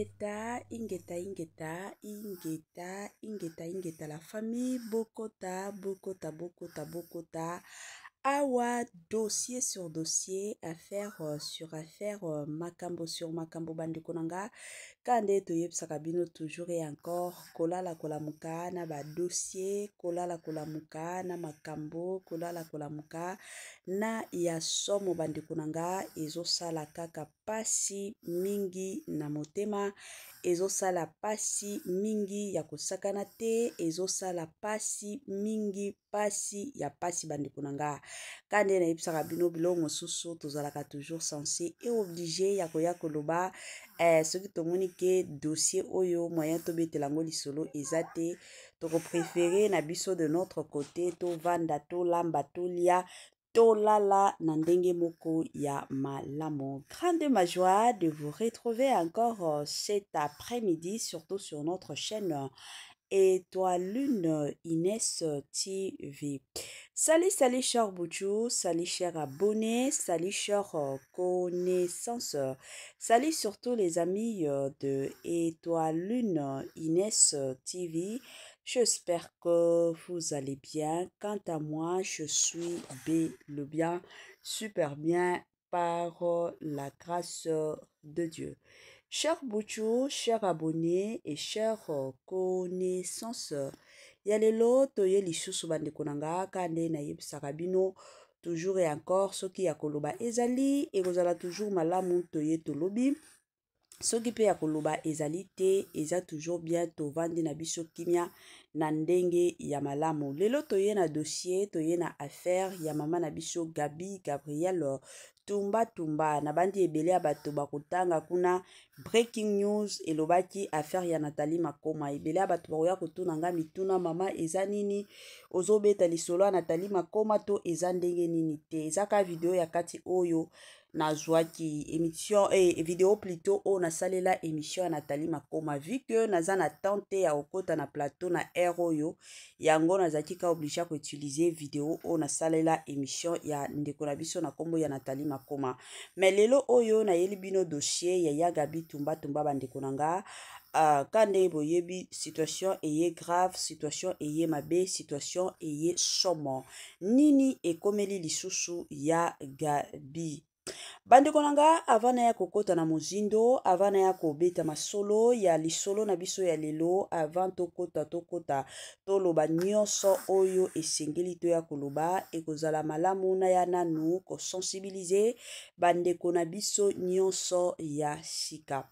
Ingeta, ingeta, ingeta, ingeta, ingeta, ingeta la famille bokota, bokota, bokota, bokota. Awa dossier sur dossier, affaire sur affaire, makambo sur makambo bandeko na nga. Ka nde toyebisaka bino toujours et encore kolala kolamuka na ba dossier, kolala kolamuka na makambo, kolala kolamuka na ya somo bandeko na nga ezosala kaka pasi mingi na motema, ezosala pasi mingi ya kosakana te, ezosala pasi mingi pasi ya pasi bandeko na nga. Ka nde nayebisaka bino biloko mosusu tozalaka toujours censé et obligé ya koya koloba soki tomoni ke dossier oyo moyen tobetela yango lisolo eza te, tokopréféré na biso de notre côté tovanda tolamba tolia tolala na ndenge moko ya malamu. Grande ma joie de vous retrouver encore cet après-midi, surtout sur notre chaîne Étoile Lune Inès TV. Salut, salut cher Bouchou, salut cher abonné, salut cher connaissance, salut surtout les amis de Étoile Lune Inès TV. J'espère que vous allez bien. Quant à moi, je suis bel et bien, super bien par la grâce de Dieu. Cher Bouchou, cher abonné et cher connaissance, ya lelo toye lisusu bandeko na nga ka nde nayebisaka bino toujours et encore soki ya koloba ezali ekozala toujours malamu toye tolobi. Soki mpe ya koloba ezali te, eza toujours bien tovandi na biso kimia na ndenge ya malamu. Lelo toye na dossier, toye na affaire ya mama na biso Gabi Gabriel Tumba Tumba. Na bandi ebele ya bato bakotanga kuna breaking news elobaki affaire ya Nathalie Makoma. Ebele ya bato bakoya kotuna nga mituna, mama eza nini ozobeta lisolo ya Nathalie Makoma to eza ndenge nini te. Eza ka video ya kati oyo nazwaki émission vidéo plutôt oyo nasalela émission ya Nathalie Makoma, vu que naza na temps te ya kokota na plateau na heure oyo, yango nazalaki ka obligé ya koutiliser vidéo oyo nasalela émission ya ndeko na biso na nkombo ya Nathalie Makoma. Mais lelo oyo nayeli bino dossier ya ya Gabi Tumba Tumba bandeko na nga. Ka ndenge boyebi, situation eye grave, situation eye mabe, situation eye somo. Nini ekomeli lisusu ya Gabi? Bandeko na nga, avant naya kokota na mozindo, avant naya kobeta masolo ya lisolo na biso ya lelo, avant tokota toloba nyonso oyo esengeli toya koloba, ekozala malamu naya nanu kosensibiliser bandeko na biso nyonso ya sika.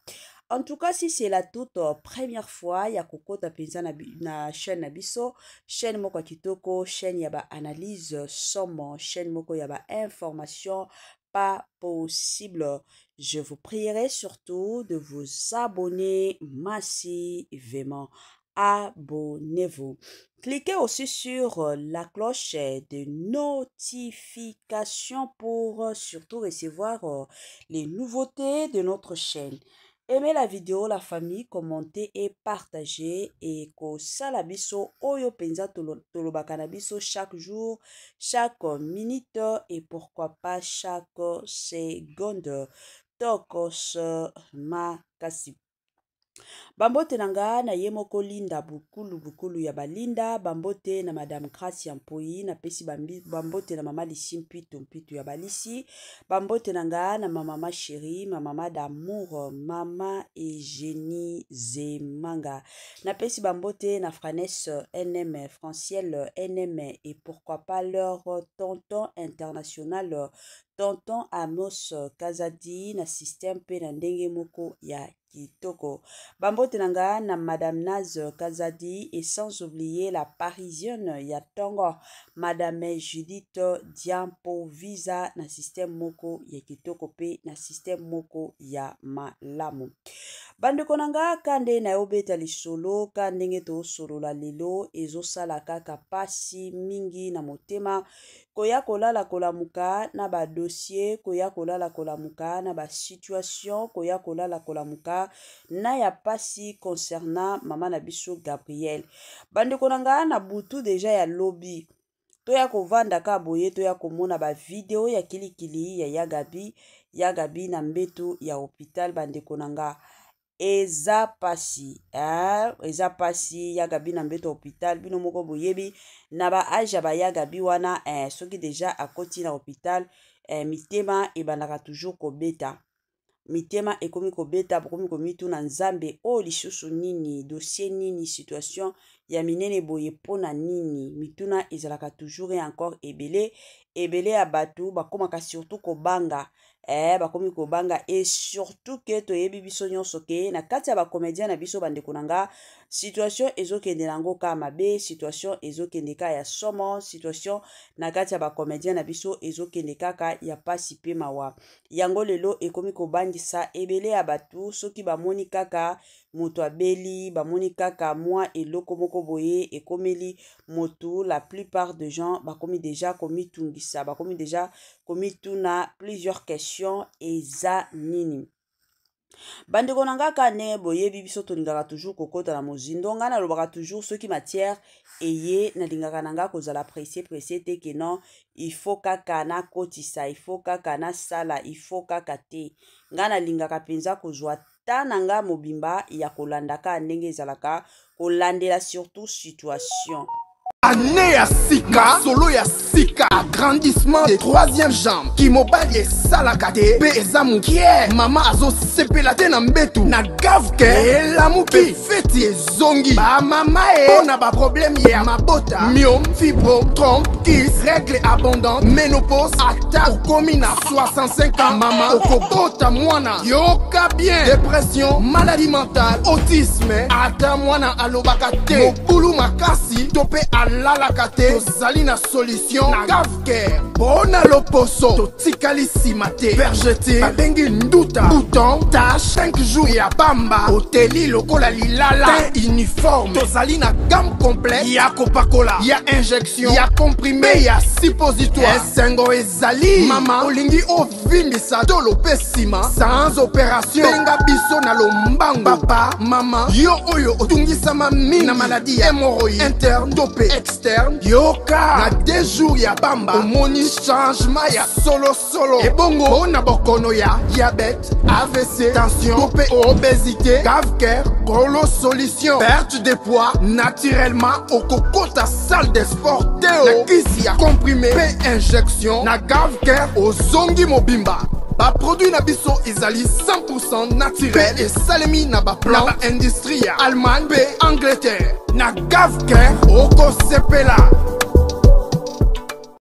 En tout cas, si c'est la toute première fois ya kokota penza na chaîne na biso, chaîne moko ya kitoko, chaîne ya ba analyse somo, chaîne moko ya ba information pas possible, je vous prierai surtout de vous abonner massivement. Abonnez-vous. Cliquez aussi sur la cloche de notification pour surtout recevoir les nouveautés de notre chaîne. Aimez la vidéo, la famille, commentez et partagez. Et kosala biso oyo penza tolobaka na biso chaque jour, chaque minute et pourquoi pas chaque seconde. Tokos makasi. Bambote na nga na ye moko Linda Bukulu Bukulu ya balinda, bambote na Madame Grace ya Mpoi, napesi bambote na mama Lisi Mpitu Mpitu ya balisi, bambote na nga na ma mama chérie, ma mama d'amour, mama Eugénie Zemanga, napesi bambote na Franes NM, Franciel NM et pourquoi pas leur tonton international, tonton Amos Kazadi na système pe na ndenge moko ya kitoko. Bambote na nga na Madame Naz Kazadi et sans oublier la parisienne ya tongo Madame Judith Diampo Visa na système moko ya kitoko pe na système moko ya malamu. Bandeko na nga, ka nde na yobeta lisolo, ka ndenge tosolola lelo ezosala kaka pasi mingi na motema, koya kolala kolamuka na ba dossier, koya kolala kolamuka na ba situation, koya kolala kolamuka na ya pasi concernant mama na biso Gabriel. Bandeko na nga, na butu deja ya lobi toya kovanda ka boye, toya komona ba video ya kilikili ya ya Gabi, ya Gabi na mbetu ya hôpital. Bandeko na nga, Eza pasi eh, eza pasi ya Gabi na mbeto hôpital. Bino moko boyebi na ba age ya ba ya Gabi wana eh, soki deja akoti na hôpital eh, mitema ebandaka toujours kobeta, mitema ekomi kobeta, bokomi komituna Nzambe oyo oh, lisusu nini, dossier nini, situation ya minene boye mpo na nini. Mituna ezalaka toujours et encore ebele ebele ya bato bakomaka surtout kobanga bakomi kobanga. Et surtout ke toyebi biso nyonso ke na kati ya bacomédien na biso, bandeko na nga, situation ezokende nango ka mabe, situation ezokende ka ya somo, situation na kati ya bacomédien na biso ezokende kaka ya pasi pe mawa. Yango lelo ekomi kobangisa ebele ya bato. Soki bamoni kaka moto abeli, bamoni kaka mwa eloko moko boye ekomeli moto, la plupart de gens bakomi déjà komitungisa, bakomi déjà komituna plusieurs questions: eza nini? Bandeko na nga, ka ndenge boyebi biso tolingaka toujours kokɔta na mozindo. Ngai nalobaka toujours, soki matière eye, nalingaka na nga kozala pressé pressé te ke non, il faut kaka nakotisa, il faut kaka nasala, il faut kaka te. Ngai nalingaka mpenza kozwa ta na nga mobimba ya kolandaka ndenge ezalaka, kolandela surtout situation. Année ya sika, solo ya sika, agrandissement de troisième jambe, kimobali esalaka te mpe eza mokie, mama azosepela te na mbetu, na Gavke elamuki, feti ezongi bamama e mpo na baproblème ya mabota, myome, fibrome, trompe, kyste, règle abondante, ménopause. Ata okomi na 65 ans, mama, okobota mwana. Yoka bien: dépression, maladie mentale, autisme, ata mwana alobaka te, mobulu makasi to mpe alalaka te, tozali na solution na Gavcare. Mpo na loposo, totikali nsima te. Vergeture babengi nduta, bouton, tache, 5 jours ya pamba, oteli lokola lilala, teint uniforme. Tozali na gamme complète ya kopakola, ya injection, ya comprimé, ya suppositoire. Esengo ezali, mama, olingi ovimbisa tolo mpe nsima sans opération, benga biso na lombango. Papa, mama, yo oyo otungisama mingi na maladie ya hémorroïde interne to mpe externe, yoka, na 2 jours ya pamba omoni changement ya solosolo. Ebongo mpo na bokono ya diabète, AVC, tension to mpe obésité, Gavcare kolo solution. Perte de poids naturellement, okokota salle de sport te o, na kisi ya comprimé mpe injection na Gavcare, ozongi mobimba. Baproduit na biso ezali 100 naturel mpe esalemi na baplan na baindustrie ya Allemagne mpe Angleterre. Na Gavcare okosepela.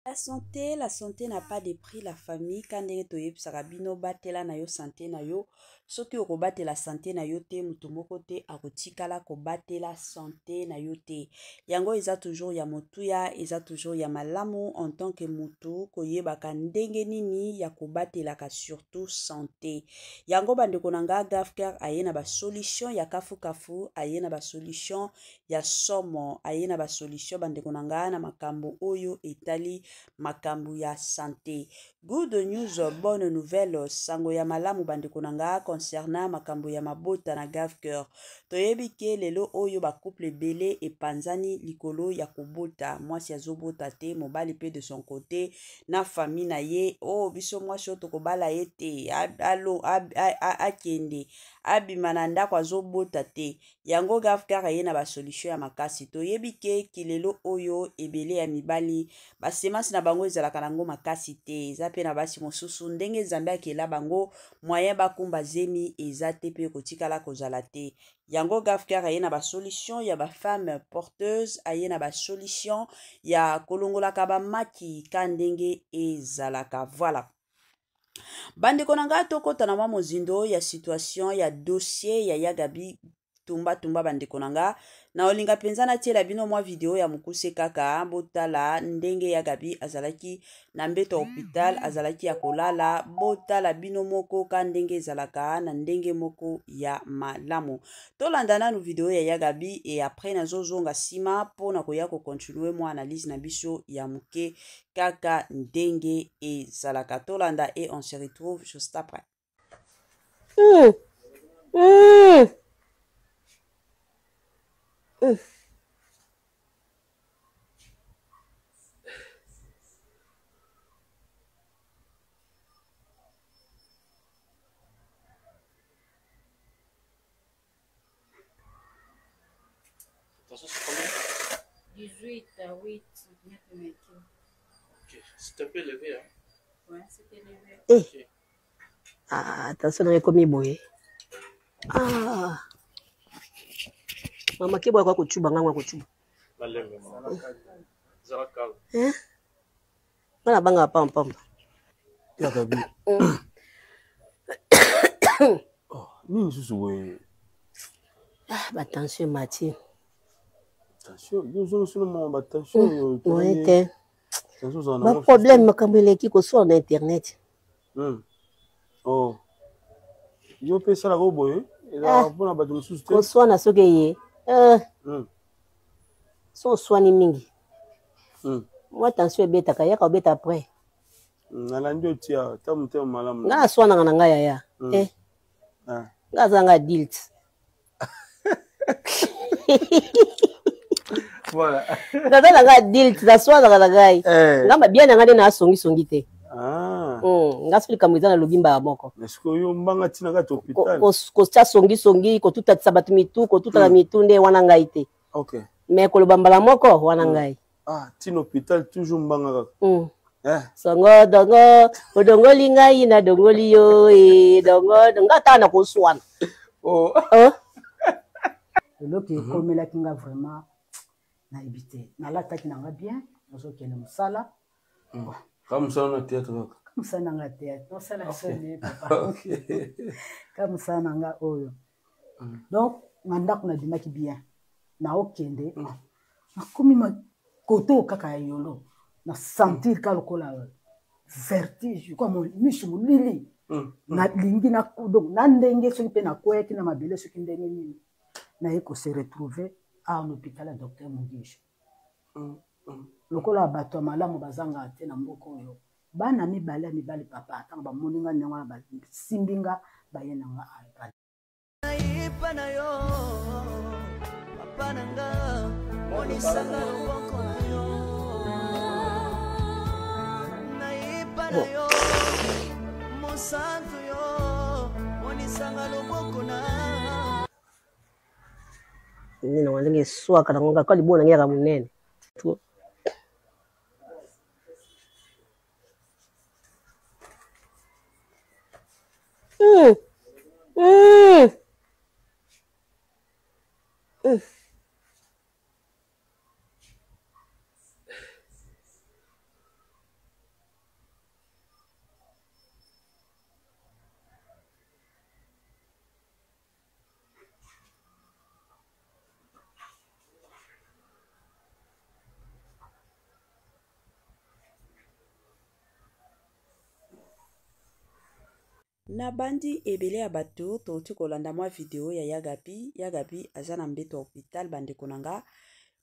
La santé, la santé n'a pas de prix, la famille. Ka ndenge toyebisaka bino, batela na yo santé na yo. Soki okobatela santé na yo te, moto moko te akotikala kobatela santé na yo te. Yango eza toujours ya motuya, eza toujours ya malamu en tant que motu koyebaka ndenge nini ya kobatelaka surtout santé. Yango bandeko na nga, Gavcare aye na basolution ya kafukafu, aye na basolution ya somo, aye na basolution, bandeko na nga, na makambo oyo etali makambo ya santé. Good news, bonne nouvelle, sango ya malamu, bandeko na nga, concernant makambo ya mabota na Gavcare. Toyebi ke lelo oyo bacouple ebele epanzani likolo ya kobota. Mwasi azobota te, mobali mpe de son côté na famille na ye: "O oh, biso mwasi oyo tokobala ye te, akende abima na ndako, azobota te." Yango Gavcare aye na basolution ya makasi. Toyebi ke kilelo oyo ebele ya mibali, basemence na bango ezalaka nango makasi te. Eza mpe na basi mosusu, ndenge Nzambe akela bango, moyen bakumba zemi eza te mpe kotikala kozala te. Yango Gavcare aye na basolution ya bafemme porteuse, aye na basolution ya kolongolaka bamaki ka ndenge ezalaka. Voilà, bandeko na ngai, tokɔta na mwa mozindo ya situation ya dossier ya ya Gabi Tumbatumba. Bandeko na nga, na olinga mpenza natiela bino mwa video ya mokuse kaka botala ndenge ya Gabi azalaki na mbeto ya hôpital, azalaki ya kolala. Botala bino moko ka ndenge ezalaka na ndenge moko ya malamu. Tolanda nanu video ya ya Gabi et après nazozonga nsima mpona koya kocontinue mwa analyse na biso ya moke kaka ndenge ezalaka. Tolanda et on se retrouve juste après. 8 cm na kilo. Ok, c'est un peu élevé, hein? Ouais, c'est élevé. Eh. Ok. Ah, attention nanga ekomi boye. Ah. Mama kebo kwa kochuba ngango ya kochuba. Malembe, mama. Zala calme. Eh? Nga na banga pamba pamba. Yaka bi. Oh, nini lisusu boye? Ah, ba tension emati. Tension, yo ozongisino mama ba tension oyo. Moyen te. Tension ozala Ba nango. problème makambo eleki koswana na internet. Oh. Yo mpe esalaka oyo boye ezalaka mpona bato mosusu te. Koswana soki eye. Eh, so oswani mingi. Mwa tension ebetaka yaka obeta après. Nalandi otia ta motema malamu. Nga naswanaka na ngai yaya. Eh, Ah. nga aza nga adulte. Voilà. Naza na nga adulte, naswanaka na ngai. Eh. Nga mabia na ngai nde nasongisongi te. Ah. Nga soki likambo eza nalobi mbala moko. Mais sikoyo yo mbanga ntina kati hôpital. Kotia songisongi, kotutatisa bato mitu, kotutaka mitu nde wana ngai te. Ok. Mais koloba mbala moko wana ngai. Ah, ntina hôpital toujours mbanga kaka. Eh. Songo dongo odongoli ngai na dongoli yo e dongo nga ata na koswana. Oh. Oh. Eloko ekomelaki nga vraiment nayebi te. Nalataki na nga bien, nazokende mosala. Ka mosala na théâtre kaka. Ka mosala na nga théâtre, nosala soni papa. Ok. Ka mosala na nga oyo. Donc na ndako nabimaki bien, naokende, nakomi kote oyo kaka ya yolo, na sentir ka lokola vertige kwa miso molili. Nalingi na donc na ndenge soki mpe nakweyaki na mabele soki ndenge nini, naye kose retrouver awa na hôpital ya docteur Mugisha. Lokola bato ya malamu bazangaka te na mboka oyo, bana mibale ya mibali papa, ntango bamoni nga ndenge wana, basimbi nga, baye na nga awa. Nayipa na yo papa na nga, monisanga loboko na yo. Nayipa na yo mosantu yo, monisanga loboko na Nde nango ndenge eswaka nango kaka libona ngai yaka monene. Na bandi ebele ya bato touti kolanda mwa video ya Yagabi. Yagabi aza na mbeto ya hôpital. Bandeko na nga,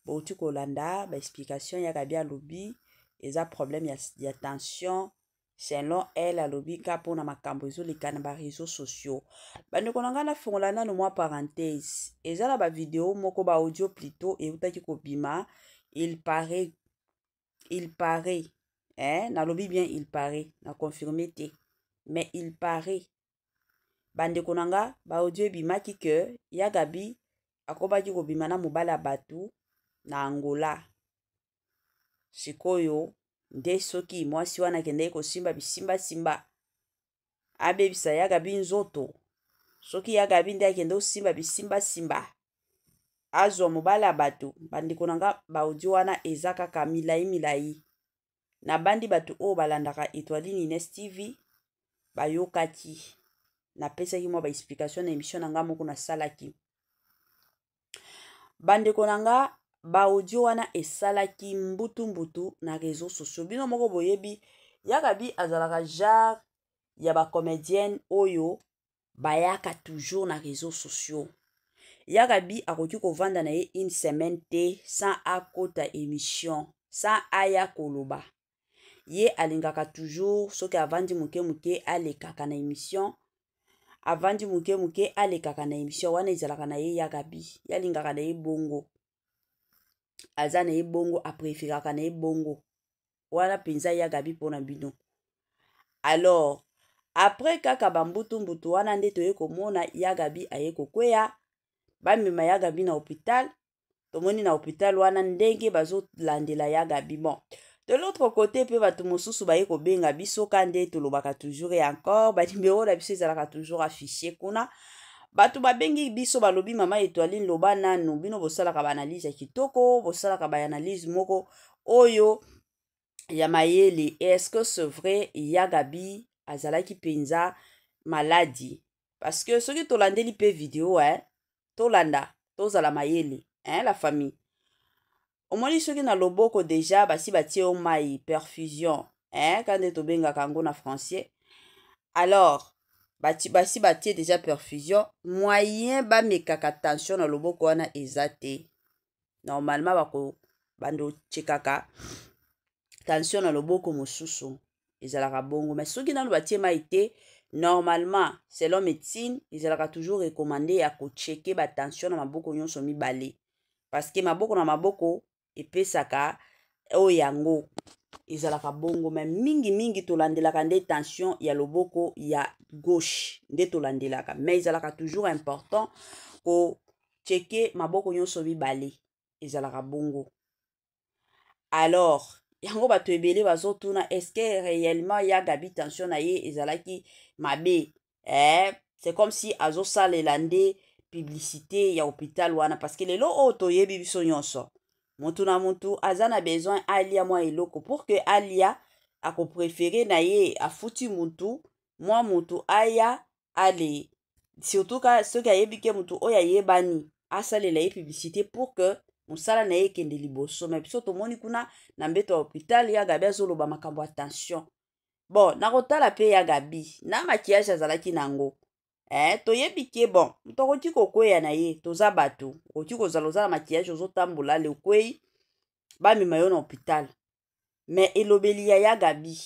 bouti kolanda ba explication. Yagabi alobi eza problème ya tension selon elle. Alobi ka mpona makambo ezoleka na ba réseaux sociaux. Bandeko na nga, nafongola nano mwa parenthèse. Eza na ba video moko, ba audio plutôt, eutaki kobima. Il paraît, il paraît, hein, nalobi bien il paraît, na confirme te, mais il paraît, bandeko na nga, ba audio ebimaki ke Yagabi akobaki kobima na mobali ya bato na Angola. Sikoyo nde soki mwasi wana akendaki kosimba bisimbasimba, abebisa Yagabi nzoto. Soki Yagabi nde akende kosimba bisimbasimba, azwa mobali ya bato. Bandeko na nga, ba audio wana eza kaka milai milai. Na bandi bato oyo balandaka Etoiline Ines TV bayokaki napesaki mwa ba explication na émission na nga moko nasalaki. Bandeko na nga, ba audio wana esalaki mbutu-mbutu na réseaux sociaux. Bino moko boyebi, Yagabi azalaka genre ya ba comédienne oyo bayaka toujours na réseaux sociaux. Yagabi akoki kovanda na ye une semaine te sans akota émission, sans aya koloba. Ye alingaka toujours soki avandi moke moke alekaka na émission, avandi moke moke alekaka na émission wana. Ezalaka na ye Yagabi, ye alingaka na ye bongo, aza na ye bongo, apréféraka na ye bongo wana mpenza Yagabi mpona bino. Alors après kaka bambutu-mbutu wana nde toye komona Yagabi aye kokweya, bamema Yagabi na hôpital. Tomoni na hôpital wana ndenge bazolandela ya Gabi. Bon, de l'autre côté mpe bato mosusu baye kobenga biso ka nde tolobaka toujours et encore, banimero na biso ezalaka toujours affiché kuna. Bato babengi biso, balobi: "Mama Etoiline, loba nanu, bino bosalaka baanalyse ya kitoko, bosalaka baanalyse moko oyo ya mayele. Est-ce que c'est vrai, ya Gabi azalaki mpenza maladi?" Parce que soki tolandeli mpe video, eh, tolanda, tozala mayele, hein, la famille. Omoni, soki na loboko déjà basi batie yo mai, perfusion, hein, ka nde tobengaka yango na français. Alors basi batie déjà perfusion, moyen bamekaka tension na loboko wana eza te. Normalement bako bando ochekaka tension na loboko mosusu, ezalaka bongo. Mais soki nanu batie mai te, normalement, selon médecine, ezalaka toujours recommandé ya kochecker batension na maboko nyonso mibale, parce que maboko na maboko epesaka oyo yango ezalaka bongo. Mais mingimingi tolandelaka nde tension ya loboko ya gauche nde tolandelaka, mais ezalaka toujours important kochecker maboko nyonso mibale, ezalaka bongo. Alors yango bato ebele bazotuna: est-ce que réellement ya Gabi tension na ye ezalaki mabe? Eh, c'est comme si azosalela nde publicité ya hôpital wana, parce que lelo oyo toyebi biso nyonso, motu na motu aza na besoin alia mwa eloko. Pour que alia, akopréférer na ye afuti mutu, mwa mutu aya ale, surtout ka soki ayebi ke mutu oyo ayebani, asalela ye publicité pour que mosala na ye ekende liboso. Mais biso tomoni kuna na mbeto ya hôpital, ya Gabi azoloba makambo ya tension. Bon, nakotala mpe ya Gabi na maquillage azalaki nango, eh, toyebi ke bon, moto akoki kokweya na ye, toza bato, okoki kozala oza na maquillage, ozotambola, ale okwei, bamema yo na hôpital. Mais elobeli ya Gabi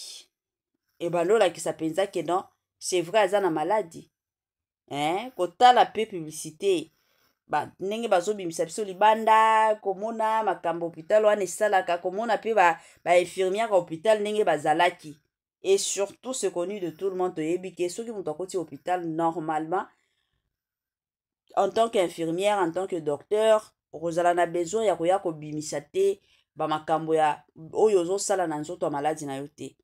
ebandi olakisa mpenza ke non, c'est vrai, aza na maladi, eh, kotala mpe publicité ba, ndenge bazobimisa biso libanda, komona makambo hôpital wana esalaka, komona mpe bainfirmière ba ya hôpital ndenge bazalaki. Et surtout, c'est connu de tout le monde, toyebi ke soki moto akoti hôpital, normalement, en tant qu'infirmière, en tant que docteur, okozala na besoin ya koya kobimisa te bamakambo ya oyo ozosala na nzoto ya maladi na yo te.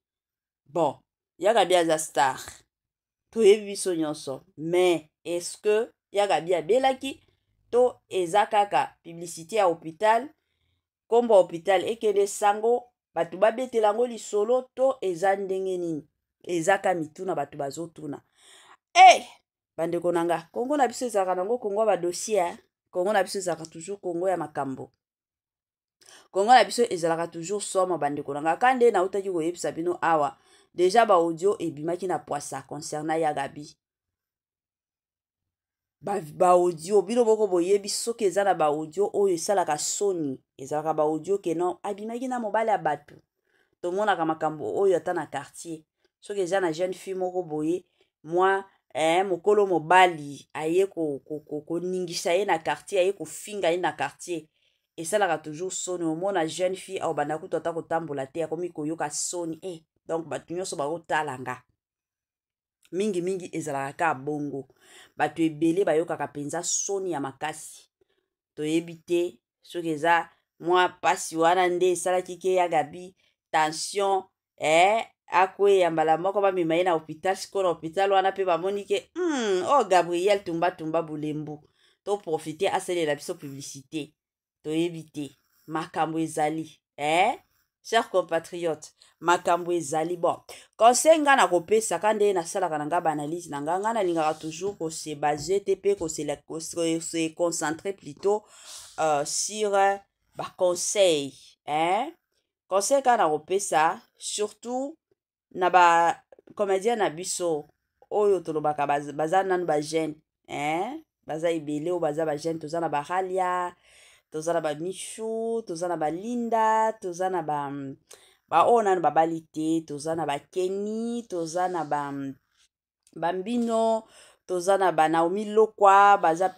Bon, ya Gabi aza star, toyebi biso nyonso, mais est-ce que ya Gabi abelaki to eza kaka publicité ya hôpital, nkombo ya hôpital ekende sango, bato babetela yango lisolo, to eza ndenge nini? Eza ka mituna bato bazotuna. E bandeko na nga, Kongo na biso ezalaka nango Kongo ya badossier. Kongo na biso ezalaka toujours Kongo ya makambo. Kongo na biso ezalaka toujours somo. Bandeko na nga, ka nde nautaki koyebisa bino awa, déjà baaudio ebimaki na poisa concernant ya Gabi. Baaudio ba bino moko boyebi, soki eza na baaudio oyo esalaka soni, ezalaka baaudio ke non, abimaki na mobali ya bato. Tomonaka makambo oyo ata na quartier, soki eza na jeune fille moko boye, mwa mokolo mobali aye koningisa ko, ko, ye na quartier, aye kofinga ye na quartier, esalaka toujours soni. Omona jeune fille aobanda kutu ata kotambola te, akomi koyoka soni, eh, donc bato nyonso bakotala nga. Mingimingi ezalaka kaka bongo, bato ebele bayokaka mpenza soni ya makasi. Toyebi te soki eza mwa mpasi wana nde esalaki ke ya Gabi tension, akweya mbala moko, bamema ye na hôpital. Sikoyo na hôpital wana mpe bamoni ke oh, Gabriel Tumbatumba Bulembu, toprofiter asalela biso publicité. Toyebi te makambo ezali, eh? Chers compatriotes, makambo ezali. Bon, conseil nga na kopesaka, nde nasalaka na nga baanalyse na nga, nga nalingaka toujours kose baser te mpe kose concentrer plutôt sur baconseil, hein? Conseil kaka na kopesa, surtout na bacomédien na biso oyo tolobaka baza nanu bajeune, hein? Baza ebele oyo baza bajeune. Toza na baralia, toza na bamishu, toza na balinda, toza na ba baoyo nanu babali te, toza na bakeni, toza na ba bambino, toza na banaomi Lokwa, baza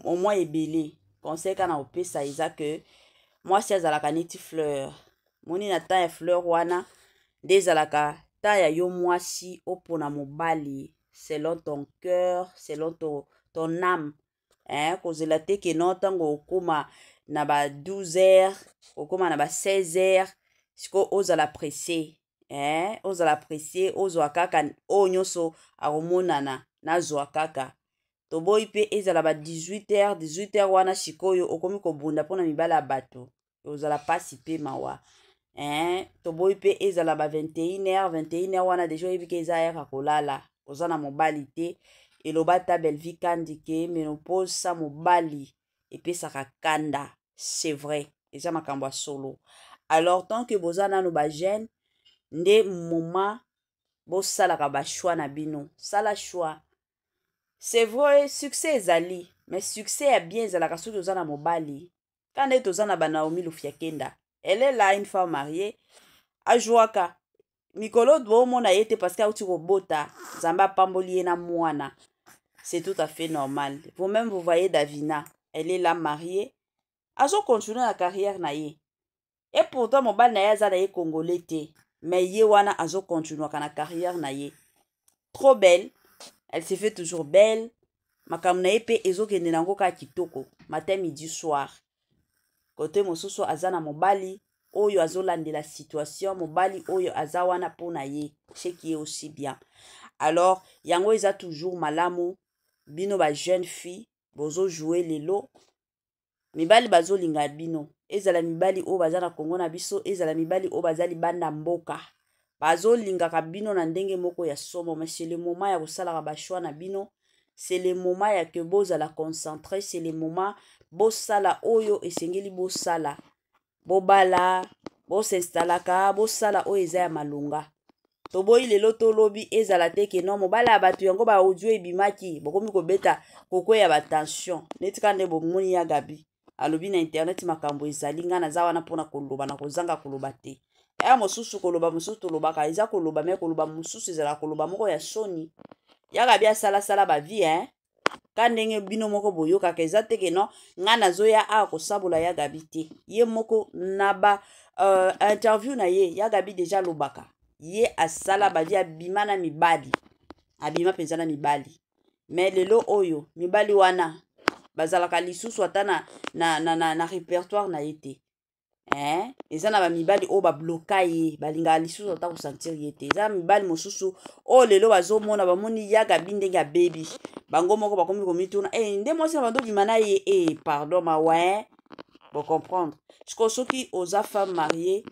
au moins ebele. Conseil kaka na kopesa eza ke mwasi azalaka neti fleur. Moni, na temps ya fleur wana nde ezalaka temps ya yo mwasi opona mobali selon ton cœur, selon ton âme, hein? Kozela te ke non, ntango okóma na ba 12 heures, okóma na ba 16 heures, sikoyo ozala presse, eh? Ozala presse, ozwa kaka oyo nyonso akomonana, nazwa kaka. Toboyi mpe ezala ba 18 heures. 18 heures wana sikoyo okomi kobunda mpona mibala ya bato, ozala pasi mpe mawa, eh? Toboyi mpe ezala ba 21 heures. 21 heures wana deja oyebi ke eza heure ya kolala, oza na mobali te. Eloba ata Belvi Kandi ke ménopause sa mobali epesaka kanda. C'est vrai, eza makambo ya solo. Alors, tant que boza nano bajeune, nde moment bosalaka bachoix na bino. Sala choix. C'est vrai, succès ezali, mais succès ya bien ezalaka soki oza na mobali. Ka nde toza na banaomi Lufiakenda, elle est là, une femme mariée, ajwaka mikolo bomona ye te parce que auti kobota, Nzambe apamboli ye na mwana, c'est tout à fait normal. Vous-même, vous voyez Davina, elle est là, mariée, azocontinue na carrière na ye, et pourtant mobali na ye aza na ye congolais te, mais ye wana azocontinuaka na carrière na ye. Trop belle, elle se fait toujours belle. Makambo na ye mpe ezokende nango kaka kitoko, matin, midi, soir. Kote mosusu aza na mobali oyo azolandela situation, mobali oyo aza wana mpo na ye, ce qui est aussi bien. Alors yango eza toujours malamu. Bino bajeune fille bozojoue lelo, mibali bazolinga bino, ezala mibali oyo baza na Kongo na biso, ezala mibali oyo baza libanda mboka, bazolingaka bino na ndenge moko ya somo. Mais c'est le moment ya kosalaka bachoix na bino, c'est le moment ya ke bozala concentré, c'est le moment bosala oyo esengeli bosala, bobala, bosinstalaka, bosala oyo eza ya malonga. Toboyi lelo tolobi ezala te ke non, mobala ya bato yango, baaudio ebimaki, bokomi kobeta kokweya batension. Neti kaka nde bomoni ya Gabi alobi na internet, makambo ezali. Ngai naza wana mpona koloba na kozanga koloba te. Eya mosusu koloba, mosusu tolobaka eza koloba, me koloba mosusu ezalaka koloba moko ya soni. Ya Gabi asalasala bavie, hein? Ka ndenge bino moko boyokaka, eza te ke non, ngai nazoya awa kosabola ya Gabi te. Ye moko na ba interview na ye, ya Gabi deja alobaka ye asala bavie, abima na mibali, abima mpenza na mibali, me lelo oyo mibali wana bazalaka lisusu ata na répertoire na ye te, eh? Eza na bamibali oyo babloka ye, balingaka lisusu ata kosentir ye te. Eza na mibali mosusu oyo lelo bazomona, bamoni ya Gabi ndenge abebi, bango moko bakomi komituna eh, nde mwasi na bando bima na ye eh, pardon, mawa, eh? Bocomprendre sikoyo, soki oza femme mariée,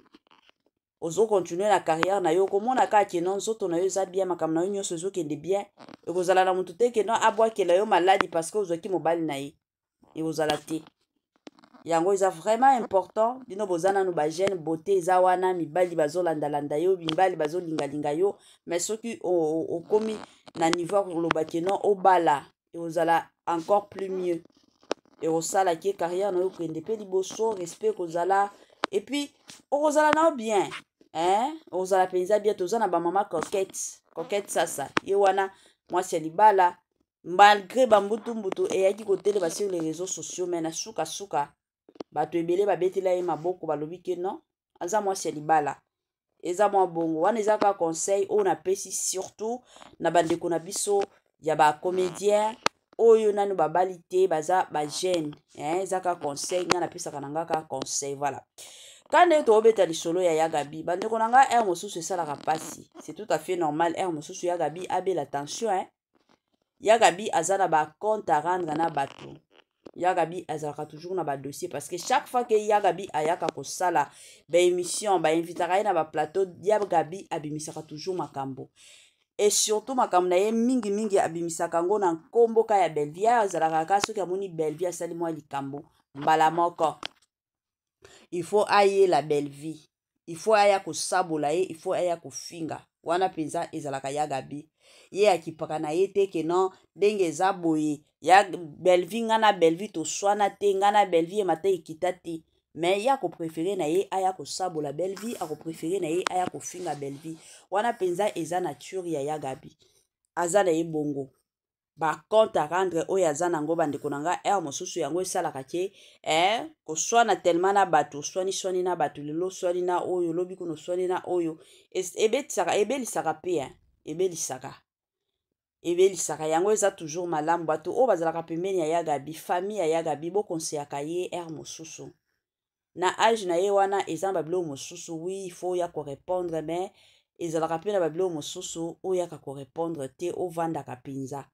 ozokontinue na carrière na yo, okomona kaka ke non, nzoto na yo eza bien, makambo na yo nyonso ezokende bien. Ekozala na motu te ke non, abwakela yo maladi parce que ozwaki mobali na ye, ekozala te. Yango eza vraiment important. Bino boza nanu bajeune, beauté eza wana, mibali bazolandalanda yo, mibali bazolingalinga yo, mais soki okomi na niveau ya koloba ke non, obala, ekozala encore plus mieux. Ekosala ke carrière na yo okende mpe liboso, respect ekozala, et puis okozala na yo bien, hein? Okozala mpenza bien. Toza na bamama Coquette, Coquette Sasa, ye wana mwasi ya libala, malgré bambutumbutu eyaki kotelema sur les réseaux sociaux, mais na sukasuka bato ebele babetela ye maboko, balobi ke non, aza mwasi ya libala. Eza mwa bongo wana, eza kaka conseil oyo napesi surtout na bandeko na biso ya bacomédien oyo nanu babali te, baza bajeune, eh, eza kaka conseil ngai napesaka na nga, kaka conseil, voilà. Ka nde toobeta lisolo ya Gabi, bandeko na ngai, heure mosusu esalaka mpasi, c'est tout à fait normal. Heure mosusu ya Gabi abela tension, eh? Ya Gabi aza na bacompte à rendre na bato. Ya Gabi azalaka toujours na badossier, parce que chaque fois ke ya Gabi ayaka kosala baémission, bainvitaka ye na baplateau, ya Gabi abimisaka toujours makambo, et surtout makambo na ye mingimingi abimisaka yango na nkombo ka ya Belvie. Azalaka kaka soki amoni Belvie asali mwa likambo, mbala moko il faut ayela Bellevie, il faut aya kosabola ye, il faut aya kofinga. Wana mpenza ezalaka ya Gabi. Ye akipaka na ye te ke non, ndenge eza boye ya Bellevie, nga na Bellevie toswana te, nga na Bellevie emata ekita te, mais ye akopréféré na ye aya kosabola Bellevie, akopréféré na ye aya kofinga Bellevie. Wana mpenza eza nature ya Gabi, aza na ye bongo. Bacompte à rendre oyo aza nango, bandeko na nga, heure mosusu yango esalaka ke eh, koswana tellement na bato, oswani-swani na bato lelo, oswani na oyo lobi kuna, oswani na oyo, ebetisaka, ebelisaka mpe, eh, ebelisaka. Ebelisaka yango eza toujours malamu. Bato oyo bazalaka pembeni ya ya Gabi, famille ya ya Gabi, bokonseyaka ye heure mosusu na age na ye wana eza na babiloko mosusu. Oui, il faut ya korépondre, mais ezalaka mpe na babiloko mosusu oyaka korépondre te, ovandaka mpenza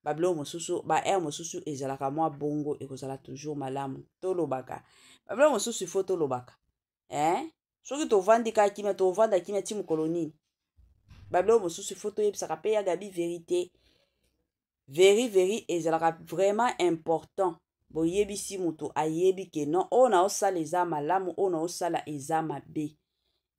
babiloko mosusu, ba heure mosusu ezalaka mwa bongo. Ekozala toujours malamu tolobaka babiloko mosusu, il faut tolobaka, eh? Soki tovandi kaka kimia, tovanda kimia ti mokolo nini? Babiloko mosusu il faut toyebisaka mpe ya Gabi vérité. Veri veri ezalaka vraiment important. Boyebisi moto, ayebi ke non, oyo naosala eza malamu, oyo naosala eza mabe.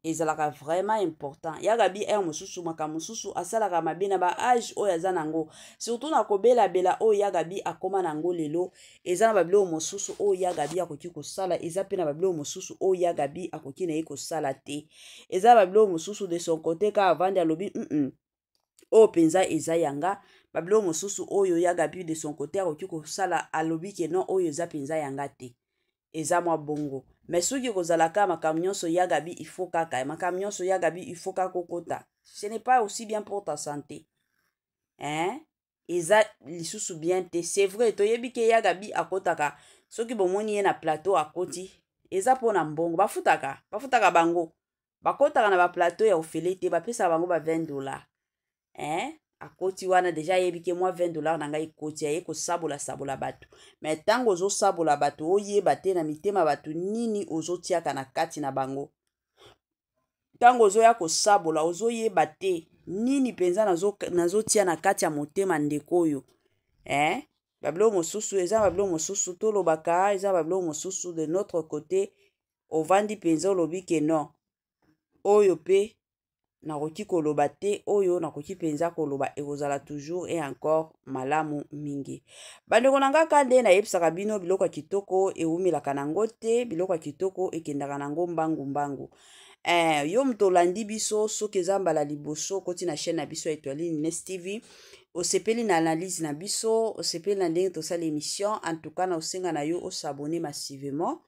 Ezalaka vraiment important. Ya Gabi heure mosusu makambo mosusu asalaka mabe na ba age oyo aza nango, surtout na kobelabela oyo ya Gabi akóma nango lelo. Eza na babiloko mosusu oyo ya Gabi akoki kosala, eza mpe na babiloko mosusu oyo ya Gabi akoki na ye kosala te. Eza na babiloko mosusu de son côté kaka avandi, alobi oyo mpenza eza yanga. Babiloko mosusu oyo ya Gabi de son côté akoki kosala, alobi ke non, oyo eza mpenza yanga te. Eza mwa bongo. Mais soki kozalaka makambo nyonso ya Gabi, il faut kaka makambo nyonso ya Gabi, il faut kaka kokota, ce n'est pas aussi bien pour ta santé, hein? Eza lisusu bien te. C'est vrai, toyebi ke ya Gabi akotaka. Soki bomoni ye na plateau akoti, eza mpona mbongo. Bafutaka bango, bakotaka na baplateau ya ofele te, bapesaka bango ba 20 $, hein? Akoti wana déjà ayebi ke mwa 20 $ na ngai ekoti, aye kosabola-sabola bato. Mais ntango ozosabola bato, oyeba te na mitema bato nini ozotiaka na kati na bango. Ntango ozoya kosabola, ozoyeba te nini mpenza nazotia na kati ya motema ndeko oyo, eh? Babiloko mosusu eza babiloko mosusu tolobaka, eza babiloko mosusu de notre côté ovandi mpenza, olobi ke non, oyo mpe nakoki koloba te, oyo nakoki mpenza koloba. Ekozala toujours et encore malamu mingi, bandeko na nga. Ka nde nayebisaka bino, biloko ya kitoko ewumelaka nango te, biloko ya kitoko ekendaka nango mbangu mbangu. Yo moto olandi biso, soki eza mbala liboso okoti na chaîne na biso ya Etoiline Nes TV, osepeli na analyse na biso, osepeli na ndenge tosala émission, en tout cas na osenga na yo os'abonner massivement.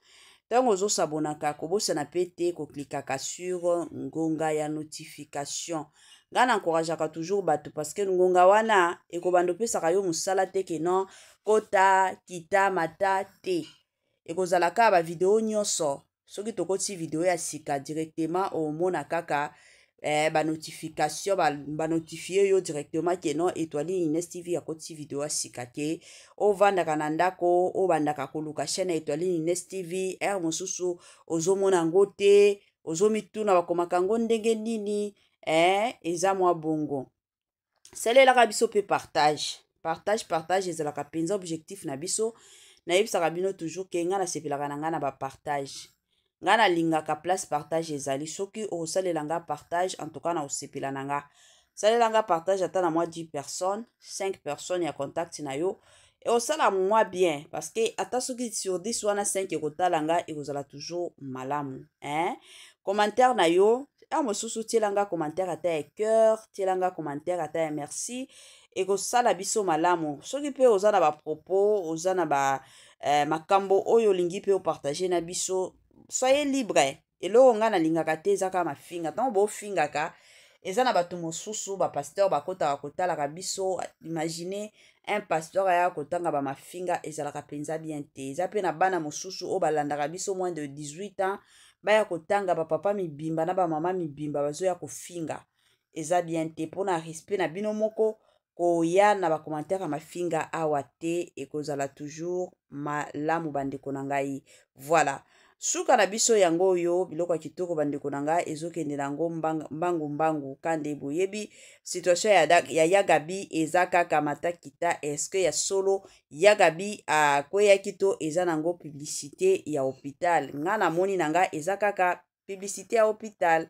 Ntango ozosabonaka, kobosana mpe te koklikaka sur ngonga ya notification. Ngai na encourageaka toujours bato parce que ngonga wana ekobanda opesaka yo mosala te ke non, kota kita mata te. Ekozala kaka bavideo nyonso. Soki tokotisi video ya sika, directement omona kaka banotification, banotifie yo directement ke non, Etoiline Ines TV akotisi video ya sika. Ke ovandaka na ndako, obandaka koluka chaîne ya Etoiline Ines TV, heure mosusu ozomona yango te, ozomituna bakomaka yango ndenge nini. Eza mwa bongo. Salelaka biso mpe partage, partage, partage ezalaka mpenza objectif na biso. Nayebisaka bino toujours ke ngai nasepelaka na ngai na bapartage. Ngai nalingaka place partage ezali. Soki okosalela nga partage, en tout cas na kosepela na nga. Salela nga partage ata na mwa 10 personnes, 5 personnes ya contact na yo, ekosala mwa bien, parce que ata soki sur 10 wana 5 ekotala nga, ekozala toujours malamu, hein? Commentaire na yo, heure mosusu tiela nga commentaire ata ya cœur, tiela nga commentaire ata ya merci, ekosala biso malamu. Soki mpe oza na bapropos, oza na ba makambo oyo olingi mpe opartage na biso, soyez libre. Eloko ngai nalingaka te eza kaka mafinga. Ntango bofingaka, eza na bato mosusu, bapasteur bakotaka kotalaka biso. Imagine un pasteur aya kotanga bamafinga, ezalaka mpenza bien te. Eza mpe na bana mosusu oyo balandaka biso, moins de 18 ans, baya kotanga bapapa mibimba na bamama mibimba bazoya kofinga, eza bien te. Mpona respect na bino moko, koya na bacommentaire ya mafinga awa te. Ekozala toujours malamu, bandeko na ngai. Voilà, suka na biso yango oyo. Biloko ya kitoko, bandeko na ngai, ezokende nango mbangu mbangu. Kande boyebi situation ya ya Gabi eza kaka matakita. Est-ce ya solo ya Gabi akweyaki to eza nango publicité ya hôpital? Ngai namoni na ngai eza kaka publicité ya hôpital.